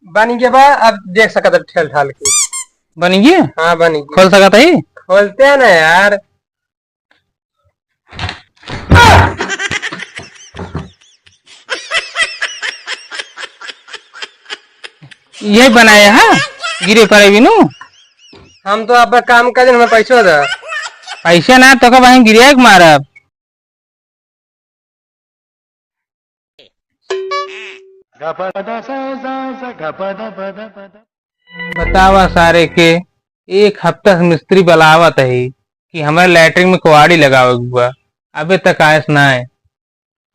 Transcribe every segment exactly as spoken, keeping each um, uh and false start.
बन गया बा, अब देख सकत है ठेल ठाल के। बन गया? हाँ, बन गया। खोल सकत है? खोलते हैं ना यार। यही बनाया है, गिरे पड़े बिनु। हम तो अब काम कर दिन, हमें पैसो दे। पैसा ना तो का भाई गिरे के मारब। बतावा सारे के, एक हफ्ता से मिस्त्री बुलावत है कि हमारे लैट्रिन में कुआड़ी लगावे के बा, अबे तक आयस ना है।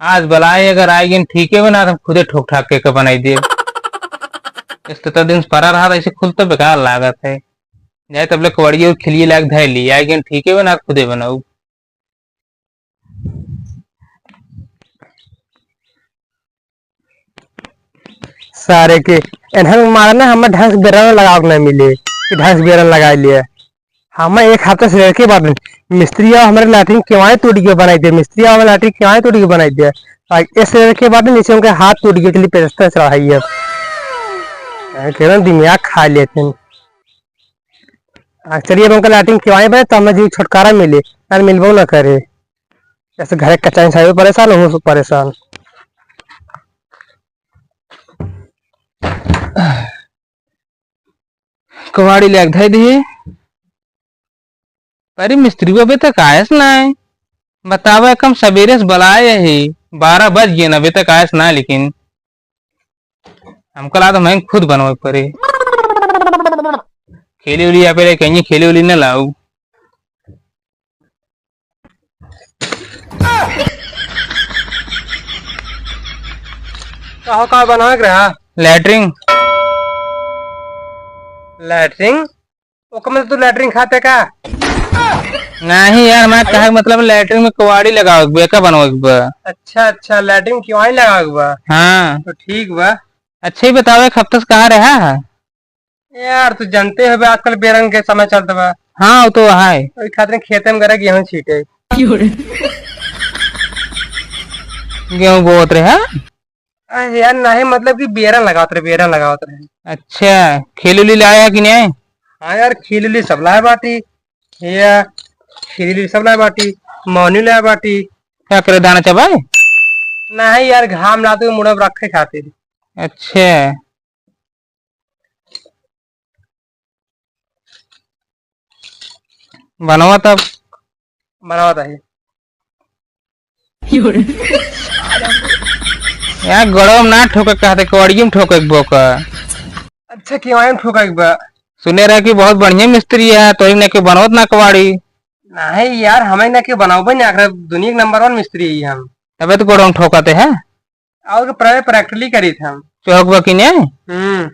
आज बुलाए, अगर आए गए ठीक है ना, तो हम खुदे ठोक ठाक के, के बनाई देब। इस तो दिन से परा रहा था, ऐसे खुलता बेकार लागत है। जाए तबले कुआड़िए और खिलिए लाग धै ली, आए गए ठीक है ना, खुदे बनाऊ। सारे के एनहन मारे ना, हमें ढंग से बेलन लगावे के ना मिले कि ढंग से बेलन लगा लिए। हमें एक हफ्ता से लड़के बात नहीं। मिस्त्री आओ, हमारे लैट्रिन केवाई तोड़ के बनाई दे, मिस्त्री आओ, हमारे लैट्रिन केवाई तोड़ के बनाई दे। आ, इस लड़के बात नहीं, नीचे उनके हाथ टूट गए, चलिए प्लास्टर चढ़ाई अब। आ, कह रहे हैं, दिमाग खा लेते हैं। आ, चलिए अब उनका लैट्रिन केवाई बने, तो हमें जो छुटकारा मिले, ना मिलबो ना करे। जैसे घर का चैन साहब परेशान, हूँ परेशान। कबाड़ी ले धै दिए। अरे मिस्त्री अबे तक आयस ना है। बतावा, कम सबेरे से बुलाए है, बारह बज गए ना, अबे तक आयस ना है। लेकिन हमका ला तो मैं खुद बनवे पड़े। खेली उली या पहले कहीं खेली उली न लाऊ। का हो, का बनावे के रहा? लैट्रिन। लैट्रिन? ओकर मतलब तू लैट्रिन खाते का? नहीं यार, मैं कहे के मतलब लैट्रिन में कुआड़ी लगावे के बा, एका बनवे के बा। अच्छा, अच्छा, लैट्रिन में किवाड़ी लगावे के बा। हाँ। तो ठीक बा। अच्छा ही बताओ, एक हफ्ता से कहाँ रहा है? यार, तू जानते हो बे, आजकल बेरन के समय चलत बा। हाँ, वो तो है। ओई खातिर खेते में गरा गेहूं छीटे। क्यों रे? गेहूं बोवत रहे, हाँ? अरे यार, नहीं, मतलब कि बेरन लगावत रहे, बेरन लगावत रहे। अच्छा, खील उली लाया कि नहीं? हाँ यार, खील उली सब लाए बाटी। या खील उली सब लाए बाटी, मौनी लाए बाटी। का करे, दाना चबाए? नहीं यार, घाम लाते मुड़ा रखे खातिर। अच्छा। बनावा तब। बनावा तही। यार, गड़वा में ना ठोके कहते, कवाड़िये में ठोके के बोका। अच्छा, केवाड़ी में ठोके के बा। सुने रहे कि बहुत बढ़िया मिस्त्री है, तो इन्हें के बनवत ना कवाड़ी। नहीं यार, हमें ना के बनावे ना, आखिर दुनिया के नंबर वन मिस्त्री है हम। तबे तो गड़वा में ठोकते हैं। और के प्राय प्रैक्टिकली करी थे हम। चौक बा कि नहीं? हम्म।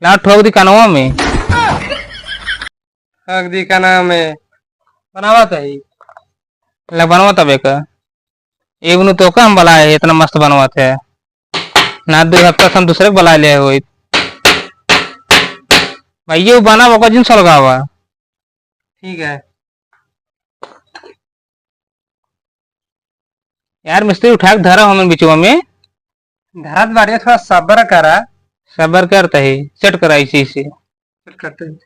ला ठोक दी कनवा में। ठोक दी कनवा में। बनावा तही। ला बनवा तबे का। एगनू तो का हम बलाए है, इतना मस्त बनवा थे। ना दो हफ्ता से हम दूसरे के बला ले होई। भाई ये बना बका जिन सलगावा। ठीक है। यार मिस्त्री उठा के धरा हमन बिचवा में। धरत बाड़िया, थोड़ा सबर करा। सबर करता है, सेट करा इसी से। सेट करते हैं।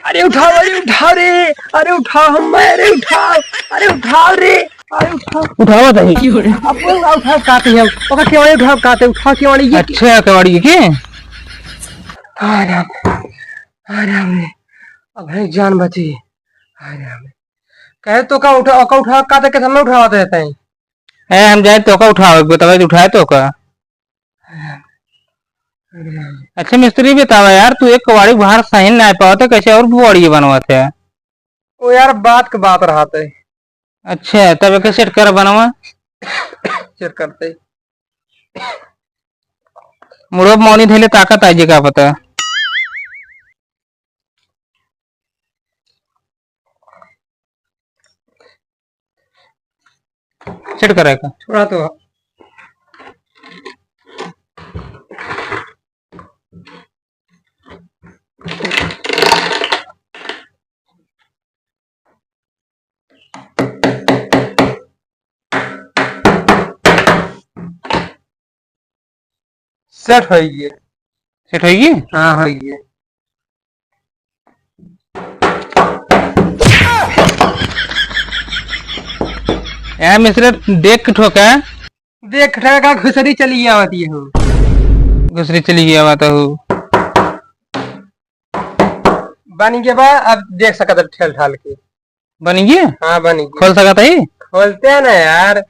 अरे उठाओ, अरे उठाओ रे, अरे उठाओ हम, अरे उठाओ, अरे उठाओ रे, अरे उठाओ। उठाओ तही। अब वो उठाओ काते हैं, ओका केवाड़ी उठाओ काते, उठाओ केवाड़ी ये। अच्छा, केवाड़ी ये के? अरे, अरे, अरे, अब है जान बची। अरे, अरे। कहे तो का उठा, का उठा, का तक के सामने उठावत रहता है। ए, हम जाए तो का उठावे, बतावे तो उठाए तो का। अच्छा मिस्त्री, बतावा यार, तू एक कवाड़ी बाहर सही ना पावत है, कैसे और कवाड़ी बनवत है? ओ यार, बात के बात रहत है। अच्छा, तब एक सेट कर बनवा। सेट करते। मुड़ो मौनी धैले ताकत आ जे का पता। सेट करा का? थोड़ा तो। सेट होइए। सेट होइए? हाँ, होइए। ए मिस्त्री, देख के ठोका। देख के ठोका, घुसरी चली आवत ही हो। घुसरी चली आवत हो। बन गया बा, अब देख सकत है ठेल ठाल के। बन गया? हाँ, बन गया। खोल सकत है? खोलते हैं ना यार।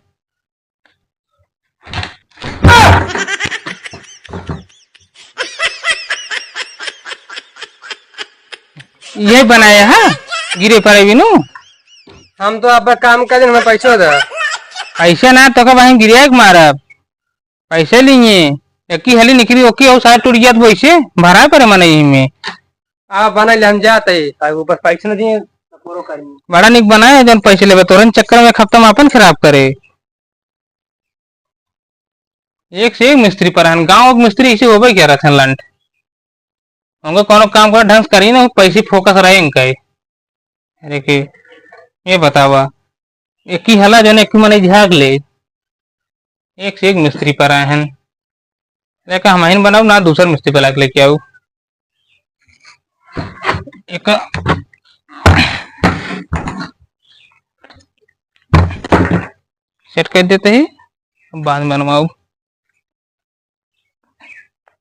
यही बनाया है, गिरे पड़े बिनु। हम तो अब काम कर दिन, हमें पैसो दे। पैसे ना तो का बहिन गिरिया के मारब, पैसे लिए। एक ही हली निकली, ओकी और सारे टूट गया तो वैसे भरा पड़े मने यही में। आप बना ले, हम जाते हैं, अब ऊपर पैसे ना दिए तो पूरा करेंगे। बड़ा निक बनाए, जौन पैसे लेबे, तोरन चक्कर में एक हफ्ता में अपन खराब करे। एक से एक मिस्त्री पराहन, गाँव के मिस्त्री ऐसे होबे क्या रहथन लंठ। उनका कोनो काम कर ढंग से करी ना, पैसे फोकस रहे इनका ही। अरे के, ये बतावा, एक ही हला जौन एक ही मने झाग ले, एक से एक मिस्त्री पराहन। देखा, हम ही बनाऊ ना, दूसर मिस्त्री बुला के लेके आऊ। एक सेट कर देते ही, बाद में बनवाऊ।